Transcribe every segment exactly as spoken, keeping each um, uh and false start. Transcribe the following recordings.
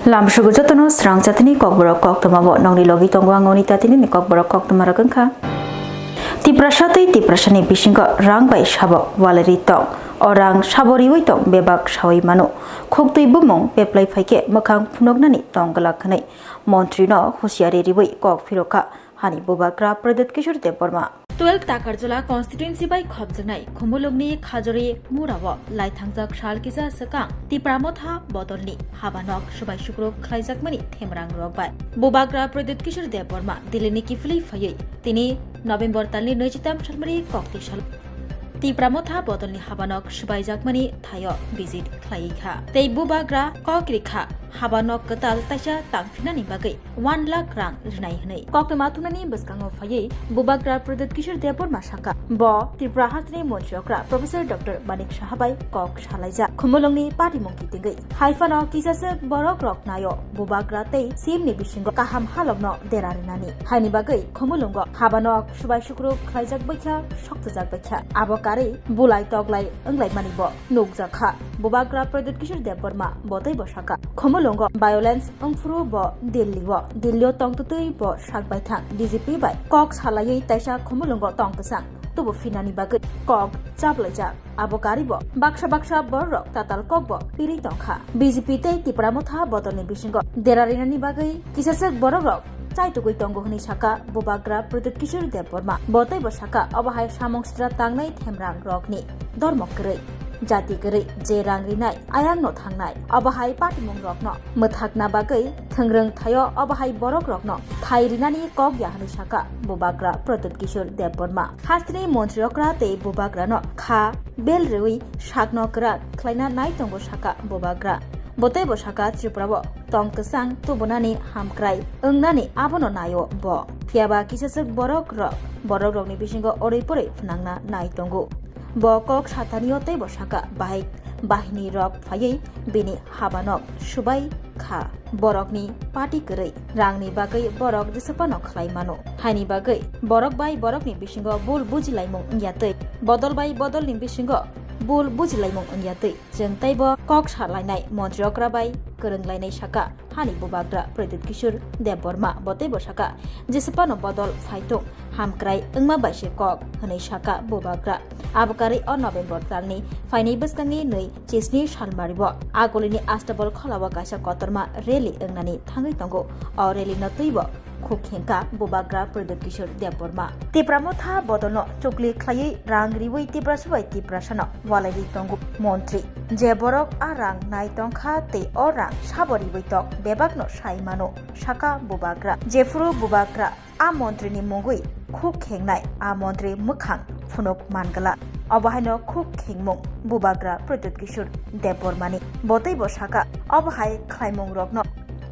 Lamsugo jotono srang jatini kokborok koktwma bo nongni logi tongo ang oni tatini ni kokborok koktwma rok wngkha. Tiprasa tei Tiprasani bisingo rang bai sabo walari tong. O rang sabo riwi tong bebak sawi mano. Khuktwi bumung peplai phaikhe mwkhang phunuknani tong glak hwnwi montrino husiari riwi kok phirokha hani bubagra Pradyut Kishore Debbarma. Twelve Takarjala constituency bai khopjaknai Khumulwngni Khajori Murao laithangjak sal kisa swkang Tipra Motha bodolni habanok subai sukruk khlaijakmani themrang rok bai. Bubagra Pradyut Kishore Debbarma Delhi ni kiphilwi phaiwi tini November talni naichitham salmari kokti sal Tipra Motha bodolni habanok subaijakmani thaio visit khlaiwi kha. Tei bubagra kok rikha habanok kwtal taisa tangphinani bagwi one lakh rang rinai hwnwi. Koktwma thumnani bwskango phaiwi bubagra Pradyut Kishore Debbarma sakha, bo Tripura hasteni montri okra Professor Doctor Manik Saha bai kok salaijak. Khumulwngni patimung kitingwi hai phano kisaswk borok rok naio bubagra tei simni bisingo kaham halokno dera rinani. Haini bagwi Khumulwngo habanok subai sukruk khlaijak baikha, soktwjak baikha. Abo karwi bulai toklai wnglaimani bo nukjakha. Bubagra Pradyut Kishore Debbarma bo tei bo sakha, Khumulwngo violence wngphuru bo Delhi o, Delhi o tongtwtwi bo sak baithang B J P bai kok salaiwi taisa Khumulwngo tong kwchang tubu phinani bagwi kok chaplaijak. Abo karibo baksa baksa bororok tatal kokbo pirwi tongkha. B J P tei Tipra Motha bodolni bisingo dera rinani bagwi kisaswk borokrok chaitugwi tongo hwnwi sakha bubagra Pradyut Kishore Debbarma. Bo tei bo sakha, obo hai samung sitra tangnai themrang rokni dormo kwrwi, jati kwrwi, je rang rinai ayangno thangnai, obo hai patimung rokno mwthakna bagwi thwngrwng thaio, obo hai borok rokno thai rinani kok ya hwnwi sakha bubagra Pradyut Kishore Debbarma. Hasteni montri okra tei bubagrano kha bel rwi sakno kwrak khlaina nai tongo sakha bubagra. Bo tei bo sakha, Tripura o tong kwchang tubunani hamkrai wngnani abono naio bo. Phiyaba kisaswk borok rok, borok rokni bisingo orwi porwi phnangna nai tongo. Bo kok sathanio tei bo sakha, bahai bahini rok phaiwi bini habanok subai kha. Borokni party kwrwi rangni bagwi borok jesapano khlai mano. Haini bagwi borok bai borokni bisingo bul bujilaimung wngya twi, bodol bai bodolni bisingo bul bujilaimung wngya twi, chwng teibo kok salainai montri okra bai kwrwnglainai sakha hani bubagra Pradyut Kishore Debbarma. Bo tei bo sakha, jesapano bodol phaitung, hamkrai wngma bai se kok hwnwi sakha bubagra. Abo karwi o November talni phainai bwskangni nwi chisni salmari bo Agulini Astabol kholao kaisa kotorma rally wngnani thangwi tongo. O rally no twibo khuk khengkha bubagra Pradyut Kishore Debbarma. Tipra Motha bodolno chukli khlaiwi rang riwi Tiprasa bai Tiprasano walaiwi tongo montri. Je borok a rang nai tongkha tei o rang sabo riwi tong bebakno sai mano, sakha bubagra. Jephuru bubagra a montrini mungwi khuk khengnai, a montri mwkhang phunuk mangala. Obo haino khuk khengmung bubagra Pradyut Kishore Debbarmani. Bo tei bo sakha, obo hai khlaimung rokno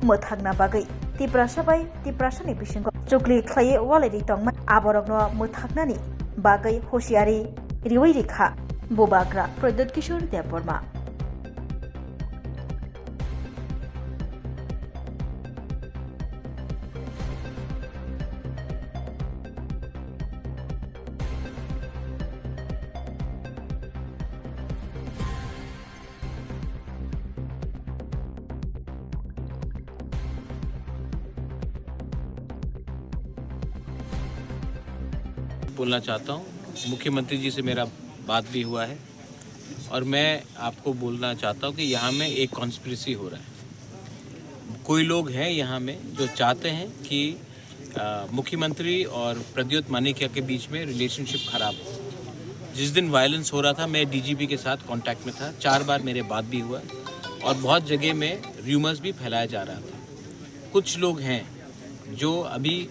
mwthakna bagwi Tiprasa bai Tiprasani bisingo chukli khlaiwi walai ri tongma, aborokno mwthaknani bagwi husiari riwi rikha bubagra Pradyut Kishore Debbarma. बोलना चाहता हूँ, मुख्यमंत्री जी से मेरा बात भी हुआ है और मैं आपको बोलना चाहता हूँ कि यहाँ में एक कॉन्स्पिरेसी हो रहा है। कोई लोग हैं यहाँ में जो चाहते हैं कि, अ, मुख्यमंत्री और प्रद्युत मानिक्या के बीच में रिलेशनशिप खराब हो। जिस दिन वायलेंस हो रहा था, मैं डीजीपी के साथ कॉन्टैक्ट में था, चार बार मेरे बात भी हुआ और बहुत जगह में र्यूमर्स भी फैलाया जा रहा था। कुछ लोग हैं जो अभी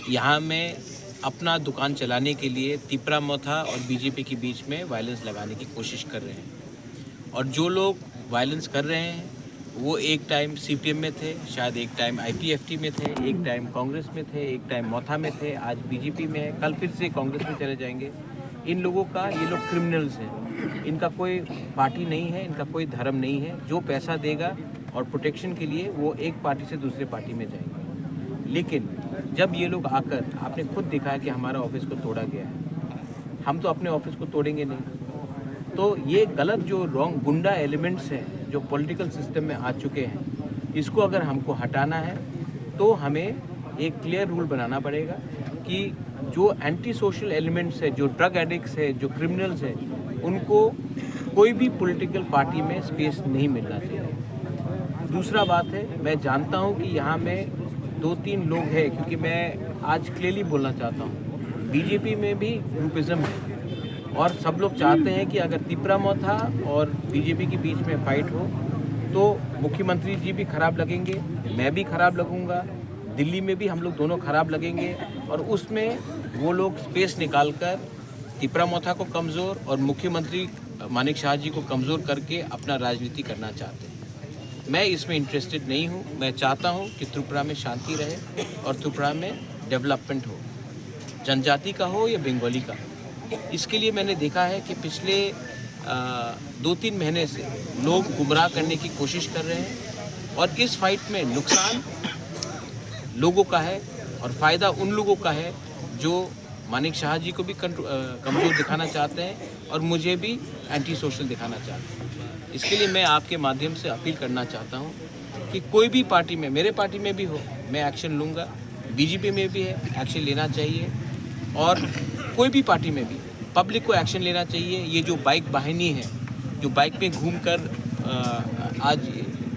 यहाँ में अपना दुकान चलाने के लिए तिपरा मोथा और बीजेपी के बीच में वायलेंस लगाने की कोशिश कर रहे हैं। और जो लोग वायलेंस कर रहे हैं, वो एक टाइम सीपीएम में थे, शायद एक टाइम आईपीएफटी में थे, एक टाइम कांग्रेस में थे, एक टाइम मोथा में थे, आज बीजेपी में है, कल फिर से कांग्रेस में चले जाएंगे। इन लोगों का, ये लोग क्रिमिनल्स हैं, इनका कोई पार्टी नहीं है, इनका कोई धर्म नहीं है। जो पैसा देगा और प्रोटेक्शन के लिए वो एक पार्टी से दूसरे पार्टी में जाएंगे। लेकिन जब ये लोग आकर, आपने खुद दिखाया कि हमारा ऑफिस को तोड़ा गया है, हम तो अपने ऑफिस को तोड़ेंगे नहीं। तो ये गलत जो रॉन्ग गुंडा एलिमेंट्स हैं जो पॉलिटिकल सिस्टम में आ चुके हैं, इसको अगर हमको हटाना है तो हमें एक क्लियर रूल बनाना पड़ेगा कि जो एंटी सोशल एलिमेंट्स है, जो ड्रग एडिक्ट्स है, जो क्रिमिनल्स है, उनको कोई भी पॉलिटिकल पार्टी में स्पेस नहीं मिलना चाहिए। दूसरा बात है, मैं जानता हूँ कि यहाँ में दो तीन लोग हैं, क्योंकि मैं आज क्लियरली बोलना चाहता हूँ, बीजेपी में भी ग्रुपिज्म है और सब लोग चाहते हैं कि अगर तिपरा मोथा और बीजेपी के बीच में फाइट हो तो मुख्यमंत्री जी भी खराब लगेंगे, मैं भी खराब लगूंगा, दिल्ली में भी हम लोग दोनों खराब लगेंगे। और उसमें वो लोग स्पेस निकालकर तिपरा मोथा को कमज़ोर और मुख्यमंत्री मानिक शाह जी को कमज़ोर करके अपना राजनीति करना चाहते हैं। मैं इसमें इंटरेस्टेड नहीं हूँ। मैं चाहता हूँ कि त्रिपुरा में शांति रहे और त्रिपुरा में डेवलपमेंट हो, जनजाति का हो या बंगाली का हो। इसके लिए मैंने देखा है कि पिछले आ, दो तीन महीने से लोग गुमराह करने की कोशिश कर रहे हैं और इस फाइट में नुकसान लोगों का है और फ़ायदा उन लोगों का है जो मानिक शाह जी को भी कंट्रो- अ, कमज़ोर दिखाना चाहते हैं और मुझे भी एंटी सोशल दिखाना चाहते हैं। इसके लिए मैं आपके माध्यम से अपील करना चाहता हूँ कि कोई भी पार्टी में, मेरे पार्टी में भी हो, मैं एक्शन लूँगा, बीजेपी में भी है, एक्शन लेना चाहिए। और कोई भी पार्टी में भी पब्लिक को एक्शन लेना चाहिए। ये जो बाइक वाहिनी है, जो बाइक में घूमकर, अ, आज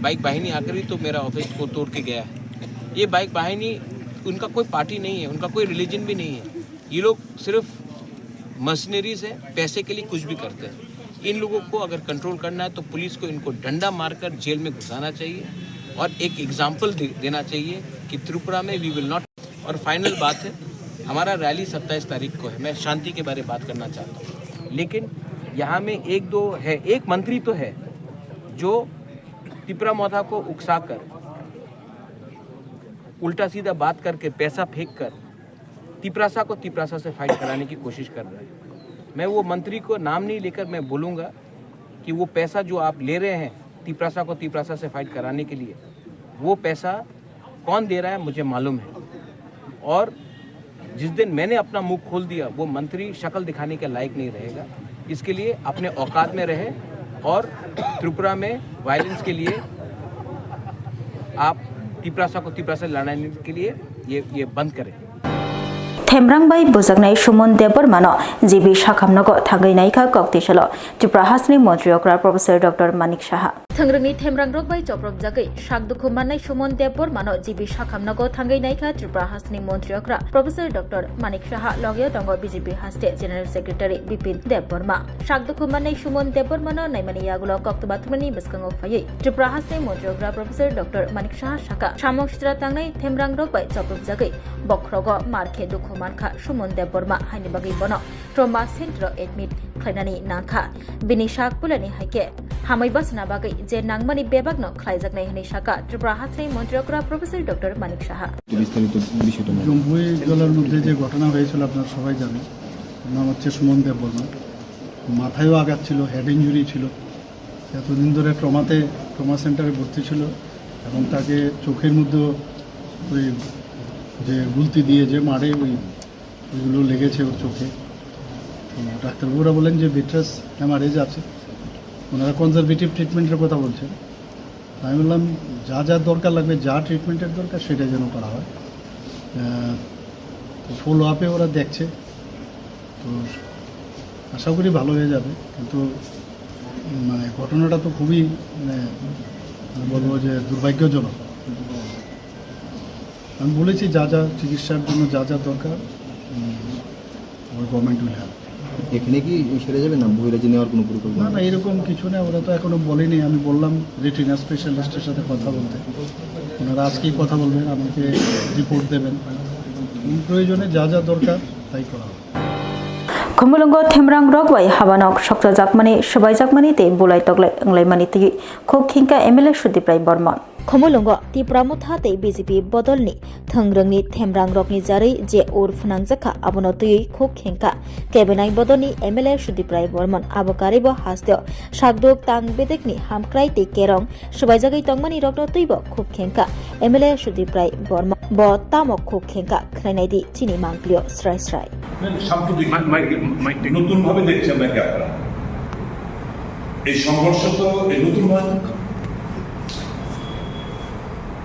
बाइक वाहिनी आकर ही तो मेरा ऑफिस को तोड़ के गया है। ये बाइक वाहिनी, उनका कोई पार्टी नहीं है, उनका कोई रिलीजन भी नहीं है। ये लोग सिर्फ मर्सनरीज है, पैसे के लिए कुछ भी करते हैं। इन लोगों को अगर कंट्रोल करना है तो पुलिस को इनको डंडा मारकर जेल में घुसाना चाहिए और एक एग्जाम्पल दे, देना चाहिए कि त्रिपुरा में वी विल नॉट। और फाइनल बात है, हमारा रैली सत्ताईस तारीख को है। मैं शांति के बारे में बात करना चाहता हूँ, लेकिन यहाँ में एक दो है, एक मंत्री तो है जो तिपरा मोथा को उकसाकर, उल्टा सीधा बात करके, पैसा फेंक कर तिपरासा को तिपरासा से फाइट कराने की कोशिश कर रहा है। मैं वो मंत्री को नाम नहीं लेकर मैं बोलूँगा कि वो पैसा जो आप ले रहे हैं तिपरासा को तिपरासा से फाइट कराने के लिए, वो पैसा कौन दे रहा है मुझे मालूम है। और जिस दिन मैंने अपना मुंह खोल दिया, वो मंत्री शक्ल दिखाने के लायक नहीं रहेगा। इसके लिए अपने औकात में रहे और त्रिपुरा में वायलेंस के लिए, आप तिपरासा को तिपरासा लड़ाने के लिए ये, ये बंद करें। Themrang bai bujaknai Suman Debbarmano G B sakhamnogo thangwi naikha koktisalo Tripura hasteni montri okra Professor Doctor Manik Saha. Thwngrwngni themrangrok bai chopropjagwi sak dukhu mannai Suman Debbarmano G B sakhamnogo thangwi naikha Tripura hasteni montri okra Professor Doctor Manik Saha, logeo tongo B J P haste General Secretary Bipin Debbarma. Sak dukhu mannai Suman Debbarmano naimani yagulo koktwma thumnani bwskango phaiwi Tripura hasteni montri okra Professor Doctor Manik Saha sakha, samung sitra tangnai themrangrok bai chopropjagwi bokhorogo mar khe dukhu mankha Suman Debbarma, haini bagwi bono trauma center o admit khlainani nangkha. Bini sak puilani hai khe hamwi bachana bagwi je nangmani bebakno khlaijaknai hwnwi sakha Tripura hasteni montri okra Professor Doctor Manik Saha. বিস্তারিত বিষয়টা বলুন। জম্পুই জলার মধ্যে যে ঘটনা হয়েছিল আপনারা সবাই জানেন, ওর নাম হচ্ছে সুমন দেববর্মা। মাথায়ও আঘাত ছিল, হেড ইনজুরি ছিল। এতদিন ধরে ট্রমাতে, ট্রমা সেন্টারে ভর্তি ছিল এবং তাকে চোখের মধ্যে ওই যে গুলতি দিয়ে যে মারে, ওই ওইগুলো লেগেছে ওর চোখে। তো ডাক্তারবাবুরা বলেন যে ভিট্রাস হ্যামারেজ আছে, ওনারা কনজারভেটিভ ট্রিটমেন্টের কথা বলছেন। তো আমি বললাম, যা যা দরকার লাগবে, যা ট্রিটমেন্টের দরকার, সেটা যেন করা হয়। আহ, তো ফলো আপে ওরা দেখছে, তো আশা করি ভালো হয়ে যাবে। কিন্তু উম, মানে, ঘটনাটা তো খুবই, মানে, আমি বলবো যে দুর্ভাগ্যজনক। আমি বলেছি যা যা চিকিৎসার জন্য যা যা দরকার, উম, ওই গভর্নমেন্ট উইল হেল্প। এখানে কি সেরে যাবে না, বহিরাজ্যে নেওয়ার কোনো পরিকল্পনা? না, না, এরকম কিছু না, ওরা তো এখনো বলেনি। আমি বললাম রেটিনা স্পেশালিস্টের সাথে কথা বলতে, ওনারা আজকেই কথা বলবেন, আমাকে রিপোর্ট দেবেন। উম, প্রয়োজনে যা যা দরকার তাই করা হবে। Khumulwngo themrangrok bai habanok sokchajakmani, swbaijakmani tei bulai toklai wnglaimani twi khuk khingkha M L A Sudip Rai Bormon. Khumulwngo Tipra Motha tei B J P bodolni thwngrwngni themrangrokni jarwi je ur phnangjakha, abono twiwi khuk khengkha kebenai bodolni M L A Sudip Rai Bormon. Abo karwibo hasteo sakduk tang bedekni hamkrai tei kerong swbaijagwi tongmani rokno twibo khuk khengkha M L A Sudip Rai Bormon. Bo tamo khuk khengkha, khwnainai di chini mangpilio srai srai. সাম্প্রতিক mic, mic, mic. নতুনভাবে দেখছেন নাকি আপনারা? এই সংঘর্ষ তো এই নতুন নয় তো।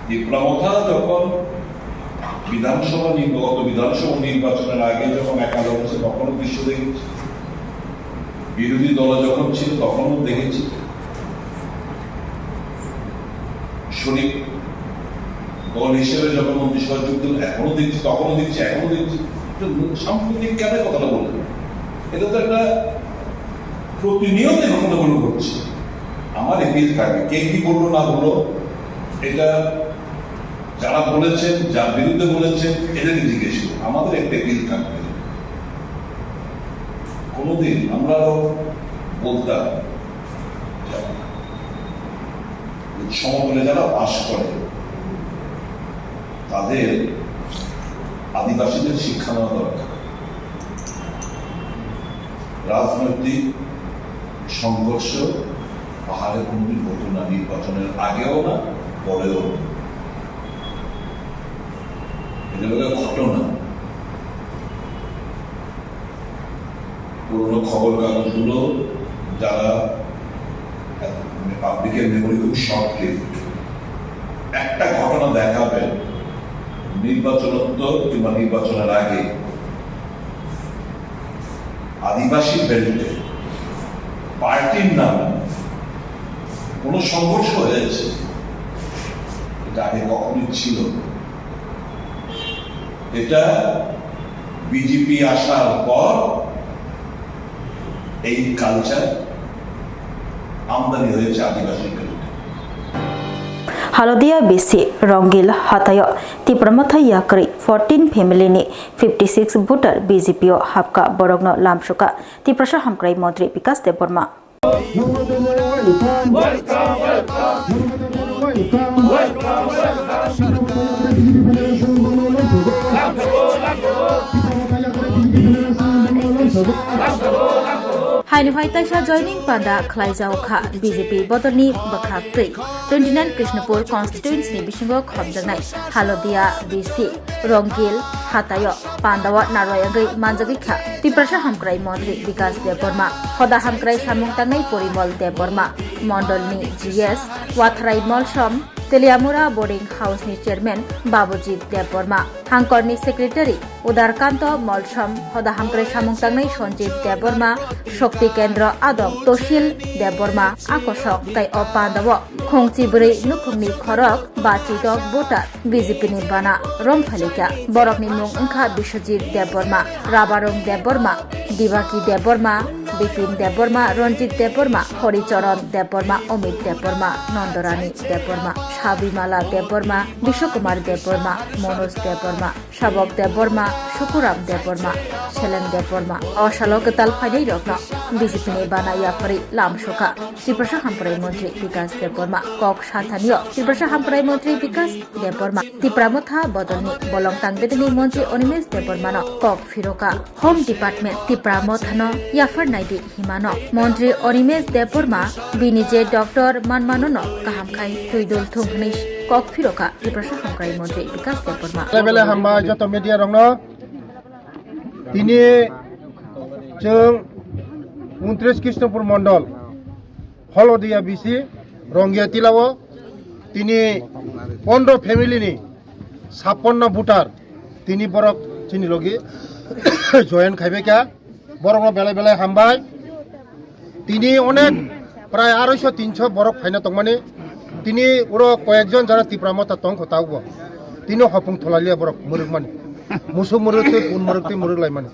বিপ্লবতা যখন বিধানসভা নির্বাচন, বিধানসভা নির্বাচনের আগে যখন একাদশ বছর তখনও দৃশ্য দেখেছি, বিরোধী দলে যখন ছিল তখনও দেখেছি, শরিক দল হিসেবে যখন মন্ত্রিসভায় যুক্ত হল, এখনো দেখছি, তখনও দেখছি, এখনো দেখছি। তো সাম্প্রতিক কেন কথাটা বললেন? এটা তো একটা প্রতিনিয়ত এই ঘটনাগুলো ঘটছে। আমার এপিল থাকবে, কে কি বললো না বললো, এটা যারা বলেছেন, যার বিরুদ্ধে বলেছেন, এদেরকে জিজ্ঞেস করুন। আমাদের একটা এপিল থাকবে, কোনোদিন আমরা আরো বলতাম, সমতলে যারা বাস করে, তাদের, আদিবাসীদের শিক্ষা দেওয়া দরকার। রাজনৈতিক সংঘর্ষ পাহাড়ে কোনোদিন হতো না, নির্বাচনের আগেও না, পরেও না। এটা হলো ঘটনা। পুরোনো খবর কাগজগুলো যারা, মানে, পাবলিকের মেমোরি খুব শর্ট লিভড। একটা ঘটনা দেখাবেন, নির্বাচনোত্তর কিংবা নির্বাচনের আগে আদিবাসী বেল্টে পার্টির নামে কোনো সংঘর্ষ হয়েছে, এটা আগে কখনোই ছিল না। এটা বিজেপি আসার পর এই কালচার আমদানি হয়েছে আদিবাসী বেল্টে। Halodia B C Rongil hataio Tipra Motha yakarwi fourteen family ni fifty six voter B J P o hapka, borokno lamsuka Tiprasa hamkrai montri Bikas Debbarma. Haini hai taisa joining panda khlaijao kha B J P bodolni bwkhak twi twenty nine Krishnapur constituency ni bisingo khopjaknai Halodia B C Rongil hataio pandao narwayagwi manjagwi kha Tiprasa hamkrai montri Bikas Debbarma, hoda hamkrai samung tangnai Porimol Debbarma, mondolni G S, Watharai Molsom, Teliamura boarding house ni chairman Babujit Debbarma, hangkorni secretary Udarkanto Molsom, hoda hamkrai samung tangnai Sanjit Debbarma, Shakti Kendra adong Toshil Debbarma, akosok tai o pandao khungchi bwrwi nukhungni khorok bachidok voter B J P ni bana romphailikha. Borokni mung wngkha Biswajit Debbarma, Rabarung Debbarma, Dibaki Debbarma, Bipin Debbarma, Ranjit Debbarma, Horicharan Debbarma, Amit Debbarma, Nandorani Debbarma, Sabimala Debbarma, Biswakumar Debbarma, Manoj Debbarma, Sabok Debbarma, Sukuram Debbarma, Seleng Debbarma. O salo kwtal phainairokno B J P ni bana yapharwi lamsukha Tiprasa hamkrai montri Bikas Debbarma. Kok sathanio Tiprasa hamkrai montri Bikas Debbarma Tipra Motha bodolni bolong tangbedini montri Animesh Debbarmano kok phiroka. Home Department Tipra Mothano yaphar naidi himano. Montri Animesh Debbarma bini je doctor manmanono kaham khai twi dul thung hwnwi kok phiroka Tiprasa hamkrai montri Bikas Debbarma. Bele bele hambai joto media rokno. Tini chwng untris Krishnapur Mondol, Holodia B C, Rongya Tilao, tini pondro family ni sappanno voter, tini borok chini logi join khaibai kha, borokno belai belai hambai. Tini onek prai aroiso tinso borok phaina tongmani. Tini oro koyekjon jara Tipra Motha tongkho tabukbo. Tini hopung tholalia borok mwrwkmani. Musuk mwrwk tei pun mwrwk tei mwrwk laimani.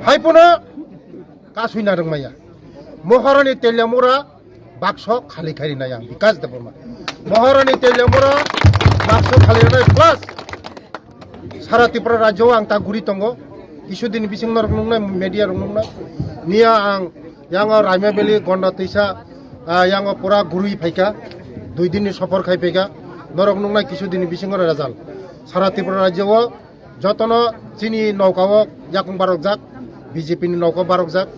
Hai phano kasui narwk maya. Mohorani Teliamura bakso khali khairi nai ang Bikas Debbarma. Mohorani Teliamura bakso khali nai plus sara Tripura rajyo ang ta guri tongo. Kisu din bising norok nungnai media rok nungnai. Niya ang yango Raima Valley Gonda Tisa, ah, yango pura guri phaika. Dui din ni sopor khai phaika. Norok nungnai kisu din bising result. Sara Tripura rajyo o jotono chini nokao yakung barokjak, B J P ni nokao barokjak.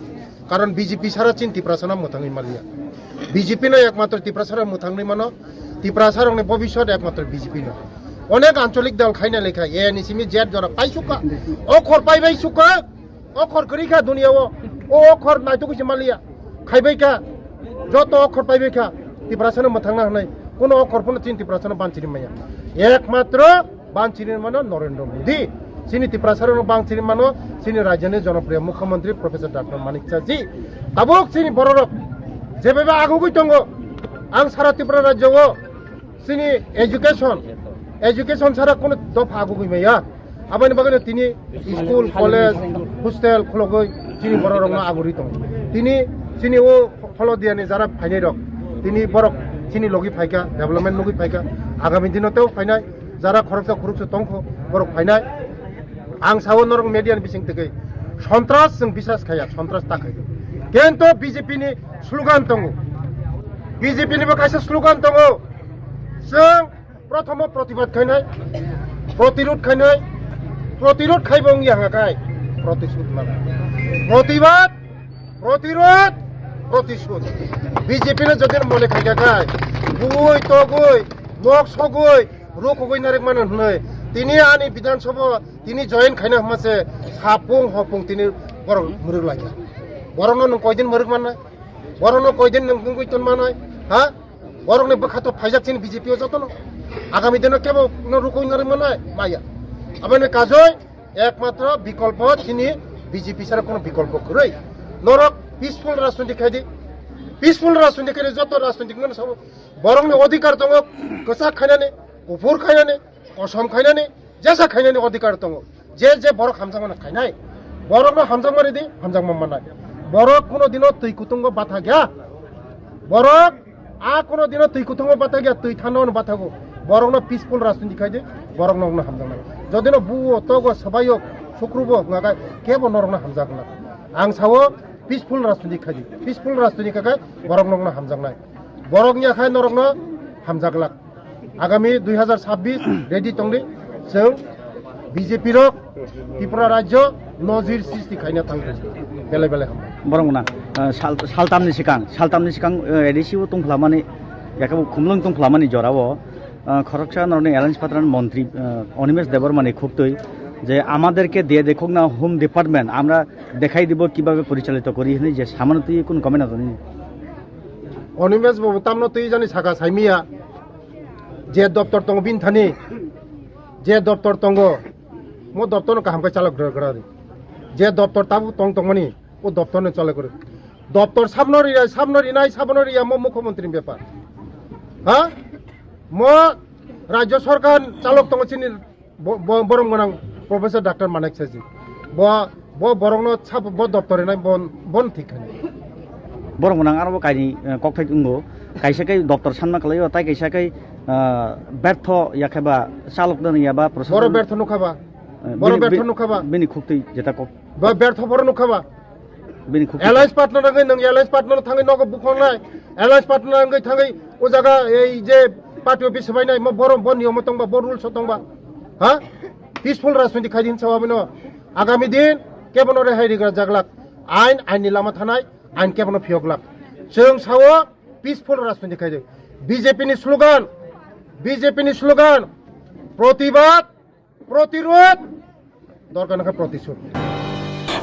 Karon B J P sara chini Tiprasano mwthangwi maliya. B J P no ekmatro Tiprasarok mwthangwi mano, Tiprasarokni bobiswat ekmatro B J P no. Onek ancholik dal khaina lekha, A N C mi jet jora paisukha, okhor paibai sukha, okhor kwrwi kha duniya o, o okhor naituk se maliya, khaibai kha, joto okhor paibai kha, Tiprasano mwthangna hwnwi, kuno okhor phano chini Tiprasano banchini maya. Ekmatro bang chini mano Narendra Modi. Chini Tiprasa rok bang chini mano chini rajyoni jonopriyo mukhyamantri Professor Doctor Manik Saha ji. Tabuk chini bororok jebebe agugwi tongo. Ang sara Tripura rajyo o chini education, education sara kono dopha agugwi maya. Aboni bagwi tini school, college, hostel khulogwi chini bororokno agurwi tongo. Tini chini o Holodiani jara phainai rok, tini borok chini logi phaika, development nugwi phaika, agami dino teo phainai, jara khoroksa khoroksa tongkho, borok phainai. Ang sao norok media ni bising twi, sontras chwng bisas khaya, sontras ta khai. Kento B J P ni slogan tongo, B J P ni bo kaisa slogan tongo, chwng prothomo protibad khainai, protirod khainai, protirod khaibo wngya hwnga khai protisud mano. Protibad, protirod, protisud. B J P no jodi mone khaikha khai, bui togwi, nok sogwi, rukugwi narwk mano hwnwi. Tini ani Bidhan Sabha, tini join khaina hwnma se, sapung hopung tini borok mwrwk laikha. Borokno nwng koidin mwrwk mannai? Borokno koidin nwng wngwi ton mannai? Ha? Borokni bwkha to phaijak chini B J P o jotono. Agami dino kebo no rukui narwk mannai? Maya. Aboni kajoi ekmatro bikolpo chini B J P sara kono bikolpo kwrwi. Norok peaceful rajniti khaidi. Peaceful rajniti khaidi joto rajniti mano sabo. Borokni odhikar tongo kwchak khainani, kuphur khainani, kosom khainani, jesa khainani odhikar tongo. Je je borok hamjakmano khainai. Borokno hamjakma ridi, hamjakma mannai. Borok kuno dino twi kutungo bathakya. Borok a kuno dino twi kutungo bathakya, twi thanno bathago. Borokno peaceful rajniti khaidi, borokno wngno hamjaknai. Jodino buo, togo, swbaio, sukrubo, ngakai, kebo norokno hamjakna. Ang sao peaceful rajniti khaidi. Peaceful rajniti khakai borokno wngno hamjaknai. Borok wngya khai norokno hamjaklak. Agami dui hazar sabbish ready tongdi, chwng B J P rok Tripura rajyo nojir sristi khaina thangdi. Belai belai hambai. Borok gwnang, ah, sal-, saltamni sikang, saltamni sikang, eh, A D C o tongphlamani, yakebo khumlwng tongphlamani jorao, ah, khoroksa norokni alliance patron montri, ah, Animesh Debbarmani khuktwi je, "Amaderke diye dekhok na Home Department, amra dekhai dibo kibabe porichalito kori," hwnwi je samano twi kun comment atoni. Animesh babu tamno twi jani saka saimiya. Je doptor tongo bini thani, je doptor tongo, mo doptorno kaham khe chalok gra gra ri. Je doptor tabuk tong tongmani, o doptorno chalok gra. Doptor sabno rinai, sabno rinai, sabno riya, mo mukhyamantri ni bepar. Ha? Mo rajyo sarkar chalok tongo chini bo-, bo-, borom gwnang Professor Doctor Manik Saha ji. Bo, bo borokno sabo, bo doptor rinai bon, bon thik khainai. Borom gwnang aro bo kaini, eh, kokthai wngo. Kaisa khe doptor sanma kwlaio, tai kaisa khe, eh, bertho ya khe ba chalok nani ya ba process. Boro bertho nukha ba? Eh, boro bini, bertho bi-, nukha ba? Bini khuktwi jeta kok. Ba bertho boro nukha ba? Bini khuktwi. Alliance partner wngwi nwng alliance partner thangwi nogo bukhongnai. Alliance partner wngwi thangwi o jaga ei je party office swbainai mo borom bo niyom tongba, bo rules tongba. Ha? Peaceful rajniti khaidi hinsa abino. Agami din kebono rehai rigra jaglak. Ain, ain ni lama thanai, ain kebono phiyok glak. Chwng sao peaceful rajniti khaidi. B J P ni slogan, B J P ni slogan, protibad, protirod, dorkar nokha protisud.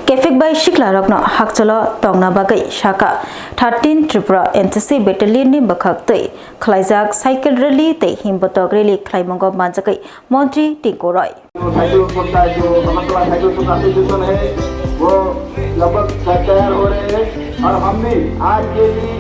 Kefek bai siklarokno hakchalo tongna bagwi saka thirteen Tripura N C C Battalion ni bwkhak twi khlaijak cycle rally tei himbotok rally khlaimungo manjagwi Montri Tinku Roy. Cycle स्पर्धा है, जो अगरतला साइकिल स्पर्धा एसोसिएशन है, वो लगभग तैयार हो रहे हैं और हम भी आज के लिए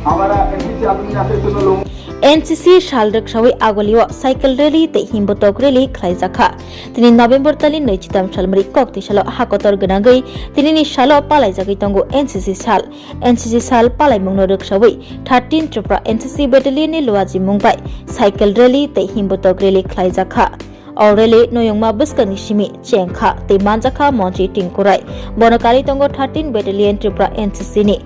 हमारा एनसीसी एसोसिएशन लोगों N C C sal rwksawi agulio cycle rally tei himbotok rally khlaijakha. Tini November tali nwichitam salmari koktwi salo hakotor gwnangwi tinini salo palaijagwi tongo N C C sal. N C C sal palaimungno rwksawi thirteen Tripura N C C Battalion ni luaji mung bai cycle rally tei himbotok rally khlaijakha. O rally noyungma bwskangni simi chengkha tei manjakha Montri Tinku Roy. Bono karwi tongo thirteen Battalion Tripura N C C ni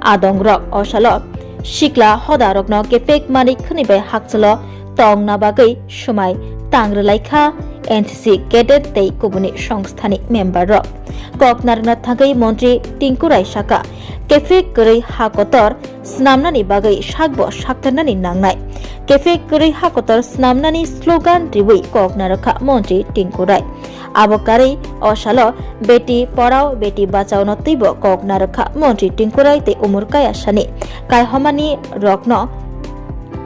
adongrok. O salo sikla hodarokno kefek manwi khwnwi bai hakchalo tongna bagwi swmai tang rwlaikha N C C cadet tei kubuni songstha ni member rok. Kok narwkna thangwi Montri Tinku Roy saka, kefek kwrwi ha kotor swnamnani bagwi sakbo saktarnani nangnai. Kefek kwrwi ha kotor swnamnani slogan riwi kok narwkha Montri Tinku Roy. Abo karwi o salo Beti Padhao Beti Bachao no twibo kok narwkha Montri Tinku Roy tei Umur Kaya sani kaihomani rokno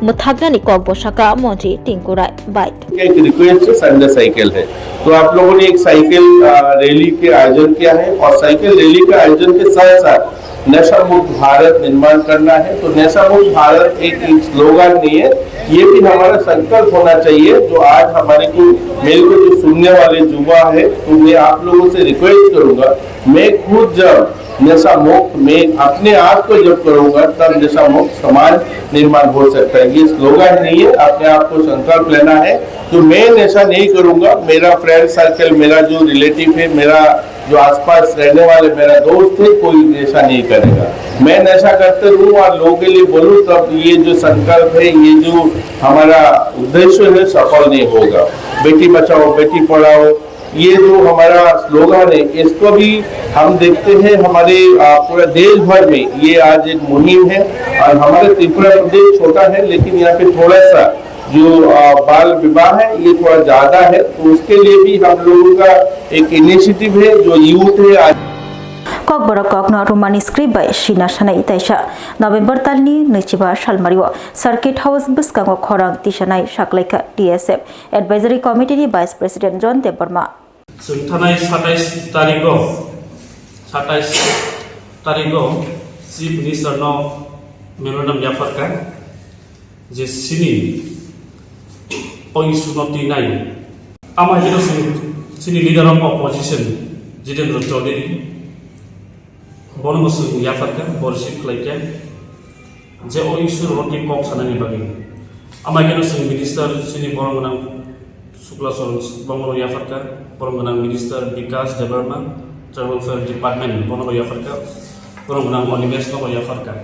Mwthaknani kok bwsaka Montri Tinku Rai bai. एक रिक्वेस्ट है, Sunday cycle है, तो आप लोगों ने एक साइकिल, अ, रैली के आयोजन किया है और साइकिल रैली के आयोजन के साथ साथ नशा मुक्त भारत निर्माण करना है। तो नशा मुक्त भारत एक, एक स्लोगन नहीं है, ये भी हमारा संकल्प होना चाहिए। जो आज हमारे को मिलकर जो सुनने वाले युवा है, तो मैं आप लोगों से रिक्वेस्ट करूंगा, मैं खुद जब नशा मुक्त, मैं अपने आप को जब करूंगा, तब नशा मुक्त समाज निर्माण हो सकता है। ये स्लोगन नहीं है, अपने आप को संकल्प लेना है। तो मैं नशा नहीं करूंगा, मेरा फ्रेंड सर्कल, मेरा जो रिलेटिव है, मेरा जो आसपास रहने वाले मेरा दोस्त है, कोई नशा नहीं करेगा। मैं नशा करते रहूं और लोगों के लिए बोलूं, तब ये जो संकल्प है, ये जो हमारा उद्देश्य है, सफल नहीं होगा। बेटी बचाओ, बेटी पढ़ाओ, ये जो हमारा स्लोगन है, इसको भी हम देखते हैं हमारे, आ, पूरा देश भर में ये आज एक मुहिम है। और हमारे त्रिपुरा प्रदेश छोटा है, लेकिन यहाँ पे थोड़ा सा जो, आ, बाल विवाह है, ये थोड़ा ज्यादा है, तो उसके लिए भी हम लोगों का एक इनिशिएटिव है, जो यूथ है आज। Kokborok kokno Romani script bai sina sanai taisa November talni nwichiba salmario Circuit House bwskango khorang tisanai saklaikha T S F Advisory Committee ni Vice President John Debbarma. Chwng thanai satais tarigo, satais tarigo Chief Minister no memorandum yapharkha je sini o issue no tinai. Ama hino chwng chini Leader of Opposition Jitendra Chaudhary bono chwng yapharkha, bo receive khlaikha. Je o issue rok tei kok sanani bagwi. Amai kheno chwng minister chini borok gwnang Shukla Charan bono yapharkha, borok gwnang minister Bikash Debbarma, Tribal Welfare Department bono yapharkha, borok gwnang Animesh no yapharkha.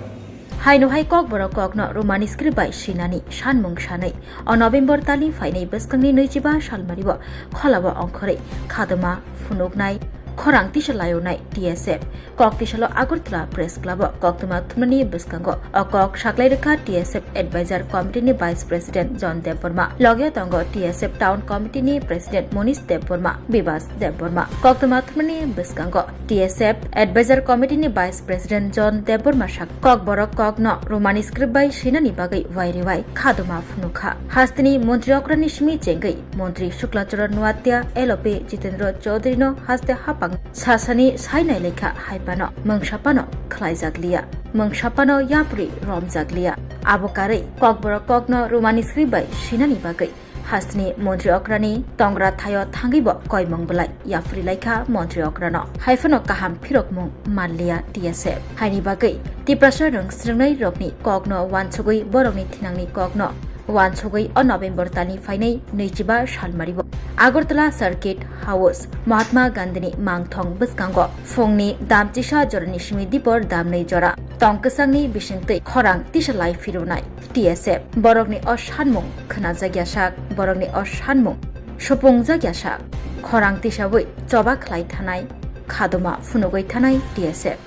Haino hai kokborok kokno Romani script bai sinani sanmung sanwi o November talni phainai bwskangni nwichiba salmario kholao ongkhorwi khadoma phunuknai khorang tisa layonai T S F. Kok tisalo Agartala Press Club o koktwma thumnani bwskango o kok saklai rwkha T S F Advisor Committee ni Vice President John Debbarma, loge tongo T S F Town Committee ni President Monish Debbarma, Bibas Debbarma. Koktwma thumnani bwskango T S F Advisor Committee ni Vice President John Debbarma sak kokborok kokno Romani script bai sinani bagwi wairiwai khadoma phunukha. Hasteni montri okrani simi chengwi montri Shukla Charan Noatia, L O P Jitendra Chaudhary no haste hapang sasani sai nailaikha hai phano mungsa phano khlaijak liya, mungsa phano yapri romjak liya. Abo karwi kokborok kokno Romani script bai sinani bagwi hasteni montri okrani tongra thaio thangwi bo koimung bwlai yapri laikha montri okrano. Hai phano kaham phirokmung manliya T S F. Haini bagwi Tiprasa rwng srwngnai rokni kokno wansugwi borokni thinangni kokno wansugwi o November talni phainai nwichiba salmario Agartala Circuit House Mahatma Gandhini mangthong bwskango phungni damchisa jorani simi dipor damnwi jora tong kwchangni bisingtwi khorang tisa lai phirwnai T S F. Borokni o sanmung khwnajak ya sak, borokni o sanmung supungjak ya sak, khorang tisawi choba khlai thanai, khadoma phunugwi thanai T S F.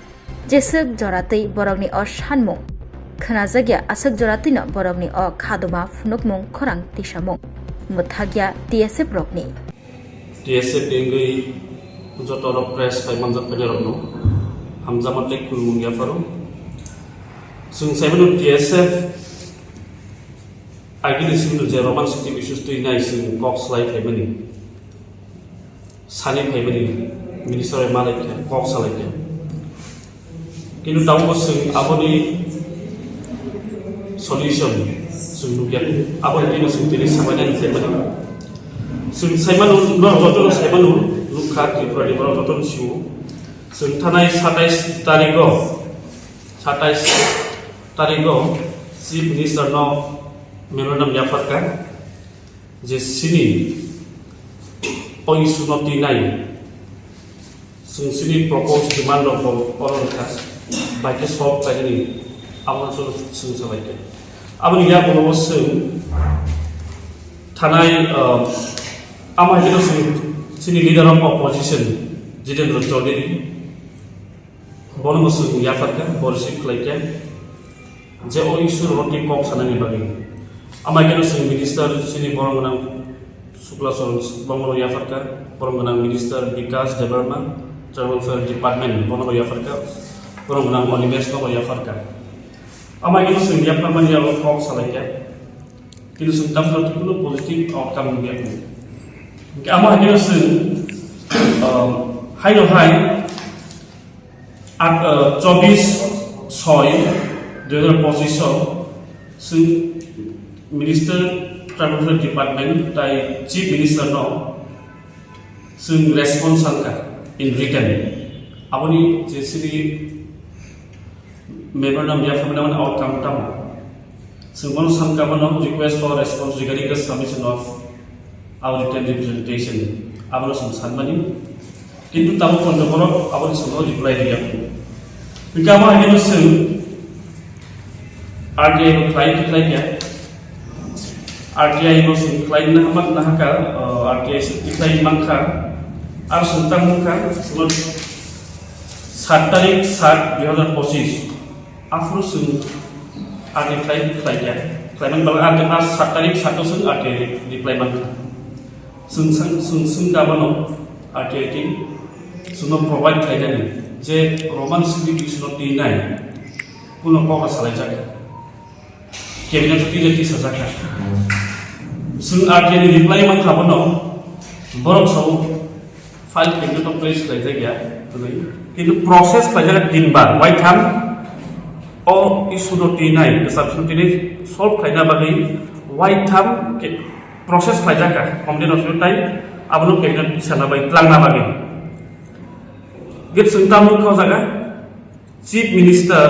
Jeswk joratwi borokni o sanmung khwnajak ya, aswk joratwino borokni o khadoma phunukmung khorang tisamung mwthak ya T S F rokni. T S F ni wngwi joto rok press bai manjak phainai rokno hamjakma tei khulumung yapharo. Chwng saimano T S F agini simi je Roman script issues twi nai chwng kok slai phaimani. Sani phaimani minister bai malai khe kok salai khe. Kintu tabukbo chwng aboni solution chwng nukya. Aboni tino chwng tini sabainani phaimani. Chwng saimano, norok jotono saimano nukha, Tripura ni borok jotono sio. Chwng thanai satais tarigo, satais tarigo Chief Minister no memorandum yapharkha. Je sini o issue no tinai, chwng sini proposed demand rok bo oro wngkha, bai khe solve khlainani abo no chwng salai khe. Aboni yagulo bo chwng thanai, ah, ama hino chwng sini leader of opposition Jitendra Chaudhary, bono bo chwng yapharkha, bo receive khlaikha, je o issue rokni kok sanani bagwi. Amai kheno chwng minister chini borok gwnang Shukla Charan bono yapharkha, borok gwnang minister Bikash Debbarma, Tribal Welfare Department bono bo yapharkha, borok gwnang Animesh no bo yapharkha. Amai kheno chwng yapharmani abo kok salaikha. Kini chwng tamni kuno positive outcome wngya. Hingke amo hai khe chwng, um, haino hai, at, uh, chobbish soi dui hazar pochisho chwng Minister Tribal Welfare Department tai Chief Minister no chwng response sankha in written. Aboni je chini memorandum ya family one outcome tamo. Chwng bono sankha bono request for response regarding the submission of our written representation. Abono chwng sanmani. Kintu tamo kono borok aboni chwng reply riya. Hingke amo hai khe chwng R T I bo khlai, khlai kha. R T I bo chwng khlai na hama, na haka, uh, R T I se khlai mankha. Ar chwng tamo kha, chwng sat tarik sat dui hazar pochisho. Aphuru chwng R T I khlai, khlai kha. Khlai man bala R T I sat tarik sat o chwng R T I reply mankha. Chwng sang, chwng, chwng gabano R T I team chwngno provide khlainani je Roman script bisingo twi nai kuno kok salaijak. Cabinet o twi twi sajak kha. Chwng R T I ni reply mankha bono borok sao file cabinet o place khlaijak ya. Kintu process khlaijak tinbar, waitham o issue no twi nai, exception twi nai solve khlaina bagwi waitham ke process khlaijak kha, committee no swi tai abono cabinet tisana bai tlangna bagwi. Git chwng tamo kho jaga Chief Minister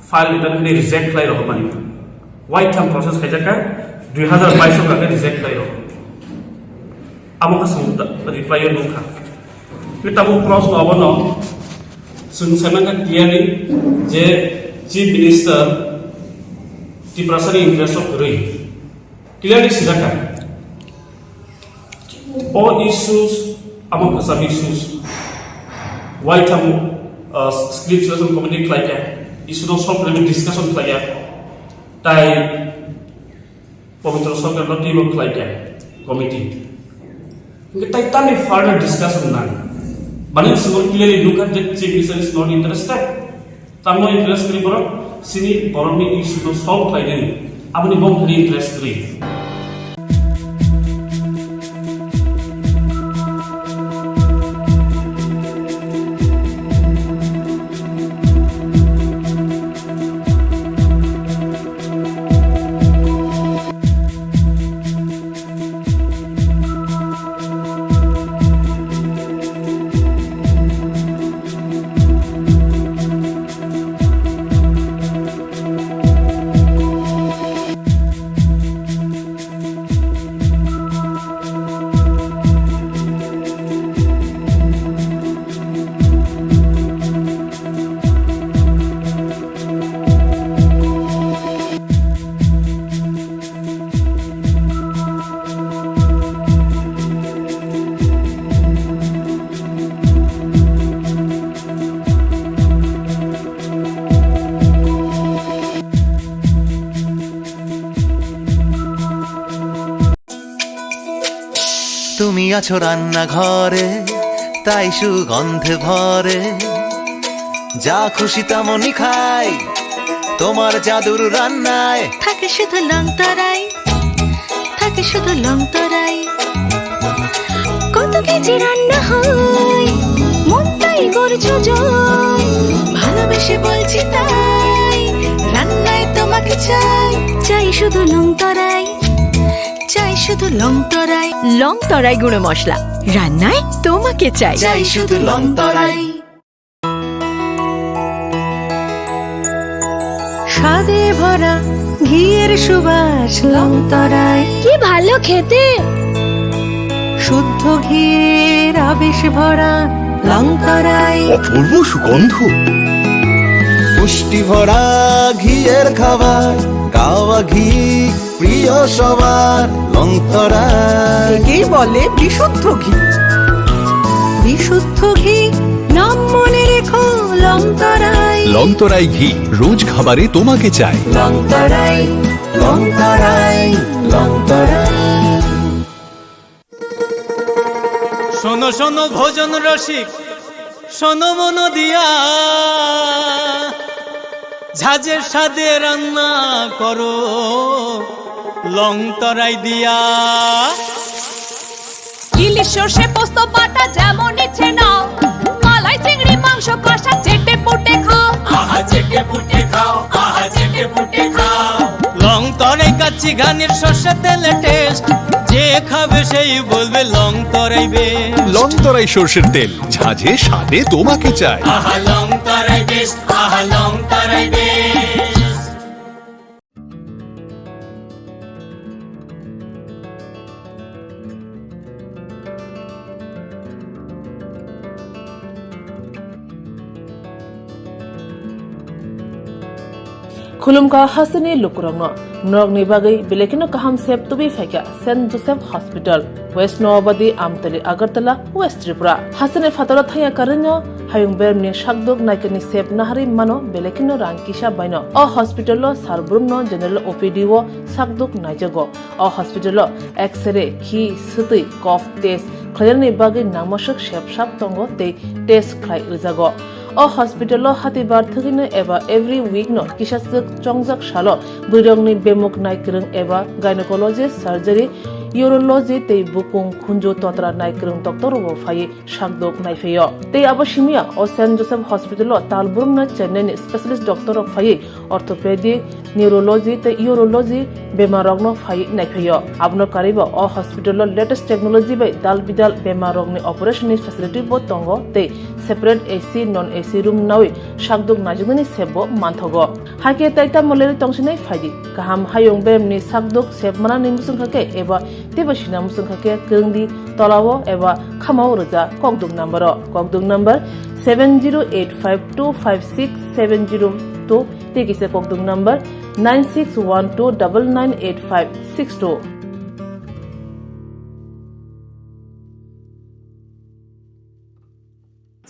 file letter khe reject khlai rw mani. Waitham process khaijak kha, dui hazar bais o khe reject khlai rw. Amo khe chwng reply o nukha. Khe tabuk cross no abono chwng saimang kha clearly je Chief Minister Tiprasani interest o kwrwi. Clearly sijak kha. O issues, abo kwcham issues. Waitham, uh, script selection committee khlai kha. Issue no solve khlaimani discussion khlai kha. Tai Pabitra Sarkar no team up khlai kha committee. Hingke tai tamni further discussion nang. Mane chwng clearly nukha je Chief Minister is not interested. Tamno interest kwrwi borok, chini borokni issue no solve khlainani, aboni bo wngkha interest kwrwi. তুমি আছো রান্নাঘরে, তাই সুগন্ধে ভরে। যা খুশি তেমনই খাই, তোমার জাদুর রান্নায়। থাকে শুধু লং তরাই, থাকে শুধু লং তরাই। কত কেজি রান্না হয়, মনটাই করছো জয়। ভালোবেসে বলছি তাই, রান্নায় তোমাকে চাই। চাই শুধু লং তরাই, চাই শুধু লং তরাই। লং তরাই গুঁড়ো মশলা, রান্নায় তোমাকে চাই। চাই শুধু লং তরাই। স্বাদে ভরা ঘিয়ের সুবাস লং তরাই। কি ভালো খেতে! শুদ্ধ ঘিয়ের আবেশ ভরা লং তরাই। অপূর্ব সুগন্ধ। পুষ্টি ভরা ঘিয়ের খাবার, গাওয়া ঘি প্রিয় সবার লং তরাই। একেই বলে বিশুদ্ধ ঘি। বিশুদ্ধ ঘি, নাম মনে রেখো লং তরাই। লং তরাই ঘি, রোজ খাবারে তোমাকে চাই। লং তরাই, লং তরাই, লং তরাই। শোনো শোনো ভোজন রসিক, শোনো মন দিয়া, ঝাঁঝের স্বাদে রান্না করো, Long torai dia. ইলিশ সর্ষে পোস্ত বাটা যেমন ইচ্ছে নাও, মালাই চিংড়ি মাংস কষা চেটে পুটে খাও। আহা চেটে পুটে খাও, আহা চেটে পুটে খাও। লং তরাই কাচ্চি ঘানির সর্ষে তেলে টেস্ট, যে খাবে সেই বলবে লং তরাই বেশ। লং তরাই সর্ষের তেল, ঝাঁঝে স্বাদে তোমাকে চাই। আহা লং তরাই বেশ, আহা লং তরাই বেশ। Khulumkha hasteni lukurokno, norokni bagwi belai kheno kaham sep tubui phaikha Saint Joseph Hospital, West Noabadi, Amtali, Agartala, West Tripura. Hasteni phataro thangya karwino hayung beremni sakduk naikani sep naharwi mano belai kheno rang kisa baino. O hospital-o sar brumno general O P D-o sakduk naijago. O hospital-o X-ray, khi, swtwi, cough test khlainani bagwi nangmaswk sep sap tongo tei test khlai rwjago. O hospital-o hatibar thwgwino eba every week-no kisaswk chongjak salo bwrwirokni bemuk naikwrwng eba gynecology, surgery, urology tei bukung khunju totra naikwrwng doctor-rokbo phaiwi sakduk naiphaio. Tei abo simiya o Saint Joseph Hospital-o tal brumno Chennai-ni specialist doctor-rok phaiwi orthopedic, neurology tei urology bemarrokno phaiwi naiphaio. Abono karwibo o hospital-o latest technology bai dal bidal bemarrokni operation-ni facility-bo tongo tei separate A C, non A C room nawi sakduk naijaknani sepbo manthogo. Hakhe tai tamo lerwi tongsinai phaidi. Kaham hayung beremni sakduk sep manani muchungkha khe eba teibo sina muchungkha khe kwrwngdi tolao eba khamao rwja kokduk number-o. Kokduk number seven zero eight five two five six seven zero two tei kisa kokduk number nine six one two double nine eight five six two.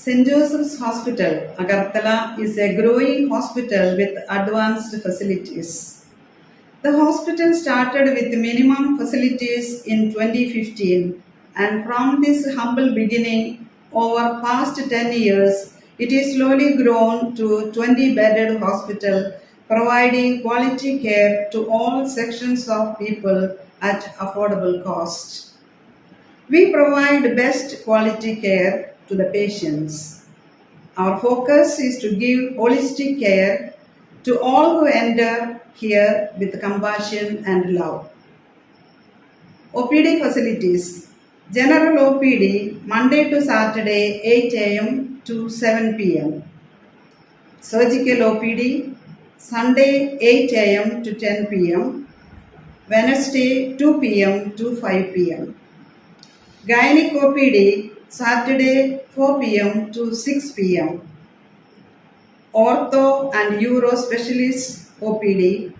Saint Joseph's Hospital, Agartala is a growing hospital with advanced facilities. The hospital started with minimum facilities in twenty fifteen, and from this humble beginning, over past ten years, it is slowly grown to twenty bedded hospital, providing quality care to all sections of people at affordable cost. We provide best quality care to the patients. Our focus is to give holistic care to all who enter here with compassion and love. O P D facilities. General O P D, Monday to Saturday, eight A M to seven P M. Surgical O P D, Sunday, eight A M to ten P M, Wednesday, two P M to five P M. Gynec O P D, Saturday, four P M to six P M. Ortho and Uro Specialist O P D,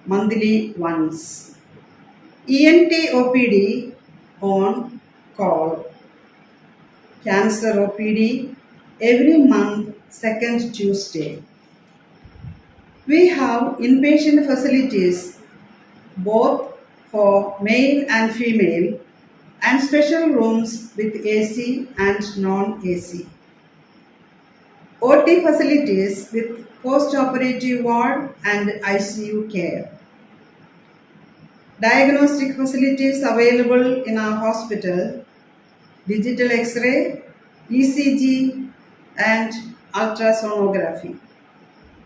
monthly once. E N T O P D on call. Cancer O P D every month, second Tuesday. We have inpatient facilities both for male and female, and special rooms with A C and non-A C. O T facilities with post-operative ward and I C U care. Diagnostic facilities available in our hospital, digital X-ray, E C G, and ultrasonography.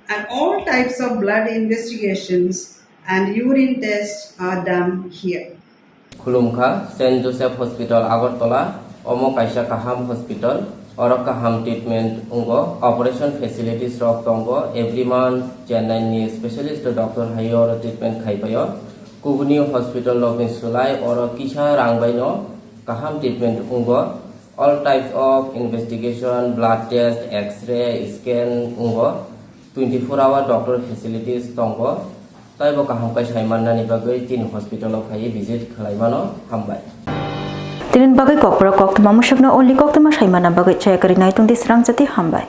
And all types of blood investigations and urine tests are done here. Khulumkha, Saint Joseph Hospital, Agartala, omo kaisa kaham hospital, oro kaham treatment wngo, operation facilities rok tongo, every month Chennai ni specialist doctor hai oro treatment khai paio. Kubuni hospital rokni swlai oro kisa rang bai no kaham treatment wngo. All types of investigation, blood test, X-ray, scan wngo. Twenty four hour doctor facilities tongo. Taibo kaham khe sai mannani bagwi chini hospital o phaiwi visit khlai mano. Hambai. Tinin bagwi kokborok koktwma musukno only koktwma sai manna bagwi chaya kwrwi nai tongdi srang jati hambai.